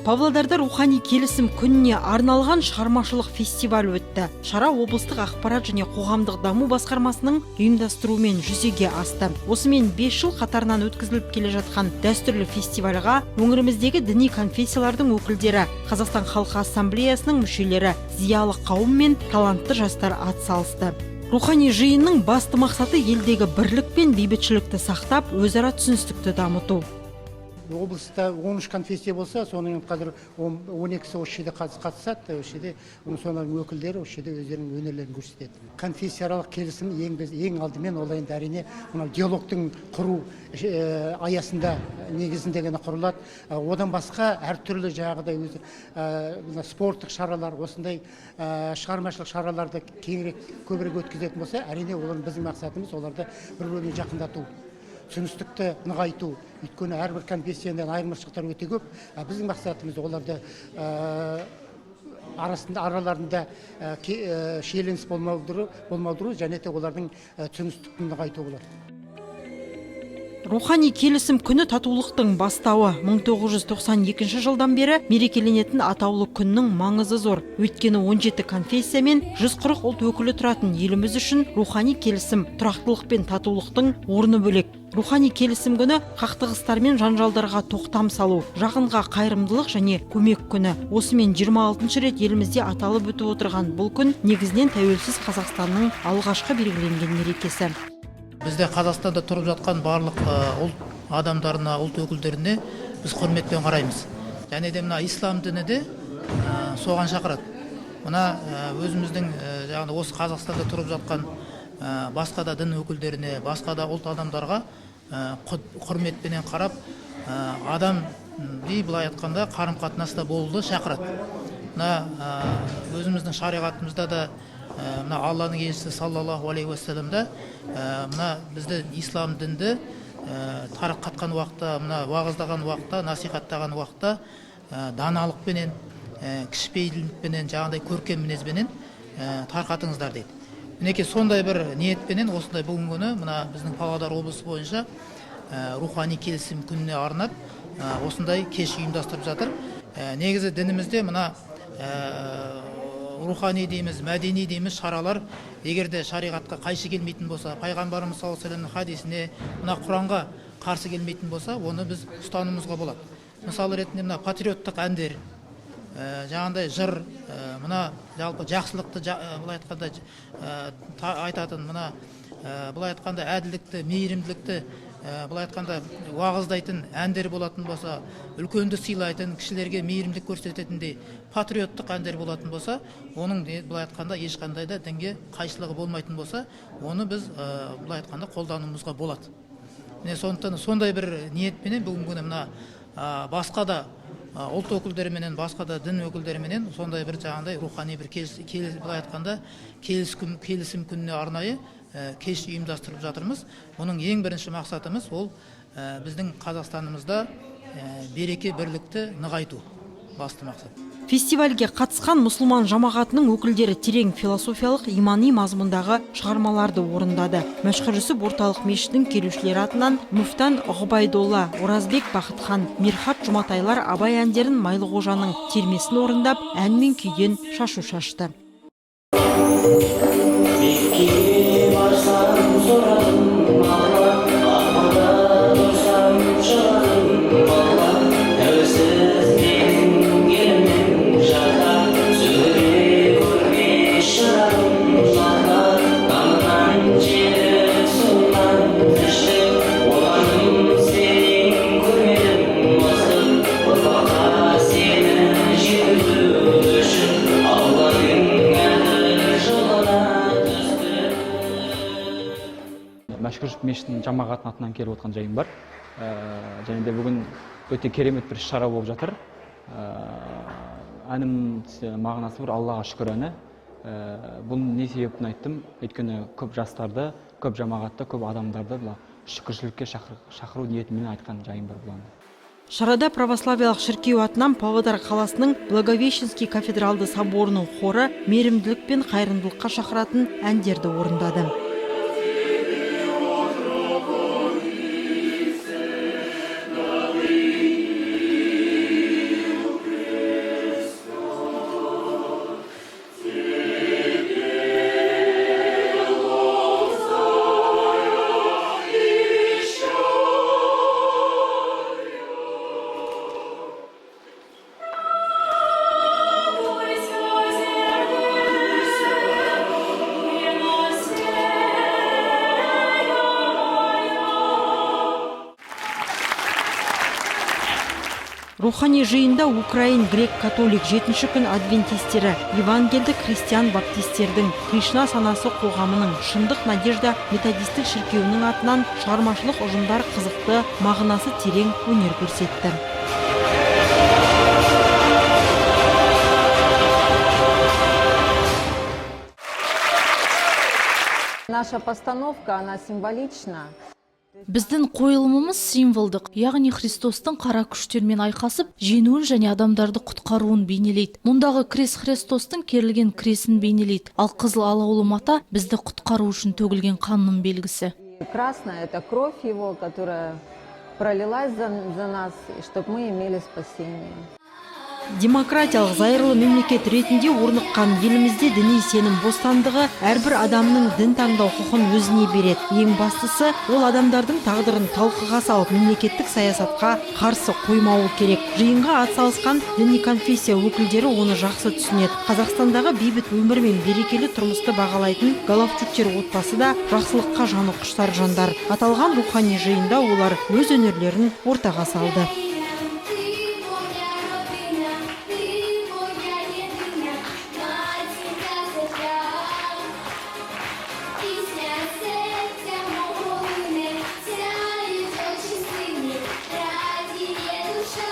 Павлодарда рухани келісім күніне арналған шығармашылық фестиваль өтті. Шара облыстық ақпарат және қоғамдық даму басқармасының ұйымдастыруымен жүзеге асты. Осымен 5 жыл қатарынан өткізіліп келе жатқан дәстүрлі фестивальға өңіріміздегі діни конфессиялардың өкілдері, Қазақстан халқы ассамблеясының мүшелері, зиялы қауым мен талантты жастар атсалысты. Рухани жиынның басты мақсаты елдегі бірлік пен бейбітшілікті сақтап, өзара түсіністікті дамыту. Облыста 13 конфессия болса, соның қазір 12-сі осы жерде қатысады, осы жерде соның өкілдері осы жерде өздерінің өнерлерін көрсетеді. Конфессияаралық келісім ең алдымен ол енді әрине мынау диалогтың құру аясында негізінде ғана құрылады. Одан басқа әртүрлі жаңағыдай өзі мына спорттық шаралар, осындай шығармашылық шараларды кеңірек, көбірек өткізетін болса, әрине олардың біздің мақсатымыз оларды бір-біріне жақындату, түсіністікті нығайту. Өйткені әрбір конфессиядан айырмашылықтар өте көп. Біздің мақсатымыз оларды араларында шиеленіс болмаудыру және де олардың түсіністікті нығайту болады. Рухани келісім күні татулықтың бастауы. 1992 жылдан бері мерекеленетін атаулы күннің маңызы зор. Өйткені 17 конфессия мен 140 ұлт өкілі тұратын еліміз үшін рухани келісім, тұрақтылық пен татулықтың орны бөлек. Рухани келісім күні қақтығыстар мен жанжалдарға тоқтам салу, жақынға қайырымдылық және көмек күні. Осымен 26 рет елімізде аталып өтіп отырған бұл күн негізінен тәуелсіз Қазақстанның алғашқы белгіленген мерекесі. Бізде Қазақстанда тұрып жатқан барлық ұлт адамдарына, ұлт өкілдеріне біз құрметпен қараймыз. Және де мына ислам діні де соған шақырады. Мына өзіміздің жаңағы осы Қазақстанда тұрып жатқан басқа да дін өкілдеріне, басқа да ұлт адамдарға құрметпенен қарап, адам дей былай айтқанда қарым-қатынаста болуды шақырады. Мына өзіміздің шариғатымызда да мына Алланың елшісі саллаллаху алейхи уассаламда мына бізді ислам дінді тарқатқан уақытта, мына уағыздаған уақытта, насихаттаған уақытта даналықпенен, кішіпейілдікпенен, жаңағыдай көркем мінезбенен тарқатыңыздар дейді. Мінекей сондай бір ниетпенен осындай бүгінгі күні мына біздің Павлодар облысы бойынша рухани келісім күніне арнап осындай кеш ұйымдастырып жатыр. Негізі дінімізде мына рухани дейміз, мәдени дейміз шаралар егер де шариғатқа қайшы келмейтін болса, пайғамбарымыз саллаллаху алейхи уассаламның хадисіне, мына Құранға қарсы келмейтін болса, оны біз ұстануымызға болады. Мысалы ретінде мына патриоттық әндер, жаңағындай жыр, мына жалпы жақсылықты былай айтқанда айтатын, мына былай айтқанда әділдікті, мейірімділікті, былай айтқанда уағыздайтын әндер болатын болса, үлкенді сыйлайтын, кішілерге мейірімділік көрсететіндей патриоттық әндер болатын болса, оның былай айтқанда ешқандай да дінге қайшылығы болмайтын болса, оны біз былай айтқанда қолдануымызға болады. Міне сондықтан сондай бір ниетпенен бүгінгі күні мына басқа да ұлт өкілдеріменен, басқа да дін өкілдеріменен сондай бір жаңағындай рухани бір былай айтқанда келісім күніне арнайы кеш ұйымдастырып жатырмыз. Бұның ең бірінші мақсатымыз ол біздің Қазақстанымызда береке бірлікті нығайту басты мақсат. Фестивальге қатысқан мұсылман жамағатының өкілдері терең философиялық имани мазмұндағы шығармаларды орындады. Мәшһүр Жүсіп орталық мешітінің келушілері атынан Мүфтан Ғұбайдолла, Оразбек Бақытхан, Мирхат Жұматайлар Абай әндерін, Майлықожаның термесін орындап, ән мен күйден шашу шашты. Меккеге барсам сұрадым Алла, арманда тұрсам жыладым Алла, тәуелсіз менің елімнің жаққа, сөндіре көрме шырағым Алла, қанынан жедік, суынан іштік, отаным сенен көрмедім ыстық, ұрпаққа сені жеткізу үшін Алланың әділ жолына түстік. Мәшһүр Жүсіп мешітінің жамағатының атынан келіп отқан жайым бар. Және де бүгін өте керемет бір шара болып жатыр. Әнім мағынасы бір Аллаға шүкір әні. Бұның не себебін айттым? Өйткені көп жастарды, көп жамағатты, көп адамдарды мына шүкіршілікке шақыру ниетімен айтқан жайым бар бұл әнді. Шарада православиялық шіркеу атынан Павлодар қаласының Благовещенский кафедралды соборының хоры мейірімділік пен қайырымдылыққа шақыратын әндерді орындады. Рухани жиында украин, грек, католик, жетінші күн адвентистері, евангелдік христиан баптистердің, Кришна санасы қоғамының, Шындық Надежда методистік шіркеуінің атынан шығармашылық ұжымдар қызықты, мағынасы терең өнер көрсетті. Наша постановка, она символична. Біздің қойылымымыз символдық, яғни Христостың қара күштермен айқасып, жеңуін және адамдарды құтқаруын бейнелейді. Мұндағы крест Христостың керілген кресін бейнелейді, ал қызыл алаулы мата бізді құтқару үшін төгілген қанның белгісі. И красная – это кровь его, которая пролилась за нас, чтобы мы имели спасение. Демократиялық зайырлы мемлекет ретінде орныққан елімізде діни сенім бостандығы әрбір адамның дін таңдау құқын өзіне береді. Ең бастысы, ол адамдардың тағдырын талқыға салып, мемлекеттік саясатқа қарсы қоймауы керек. Жиынға атсалысқан діни конфессия өкілдері оны жақсы түсінеді. Қазақстандағы бейбіт өмір мен берекелі тұрмысты бағалайтын Головчуктер отбасы да жақсылыққа жаны құштар жандар. Аталған рухани жиында олар өз өнерлерін ортаға салды. Ты моя родина, ты моя єдина, матінка земля. Пісня серця мого лине, сяють очі сині, радіє душа.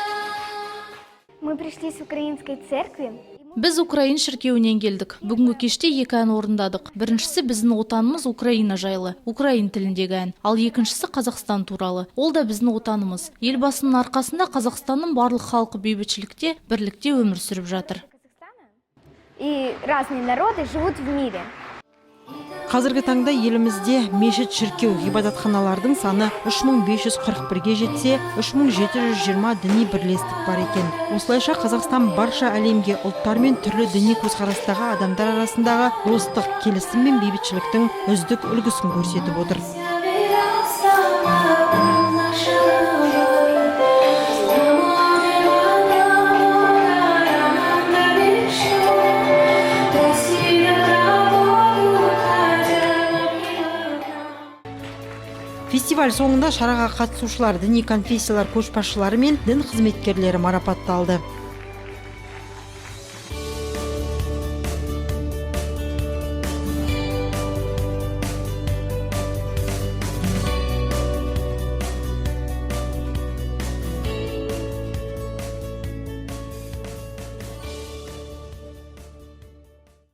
Мы пришли с украинской церкви. Біз украин шіркеуінен келдік. Бүгінгі кеште екі ән орындадық. Біріншісі біздің отанымыз Украина жайлы, украин тіліндегі ән, ал екіншісі Қазақстан туралы. Ол да біздің отанымыз. Елбасының арқасында Қазақстанның барлық халқы бейбітшілікте, бірлікте өмір сүріп жатыр. И разные народы живут в мире. Қазіргі таңда елімізде мешіт, шіркеу, ғибадатханалардың саны 3541-ге жетсе, 3720 діни бірлестік бар екен. Осылайша, Қазақстан барша әлемге ұлттар мен түрлі діни көзқарастағы адамдар арасындағы достық, келісім мен бейбітшіліктің үздік үлгісін көрсетіп отыр. Фестиваль соңында шараға қатысушылар, діни конфессиялар көшбасшылары мен дін қызметкерлері марапатталды.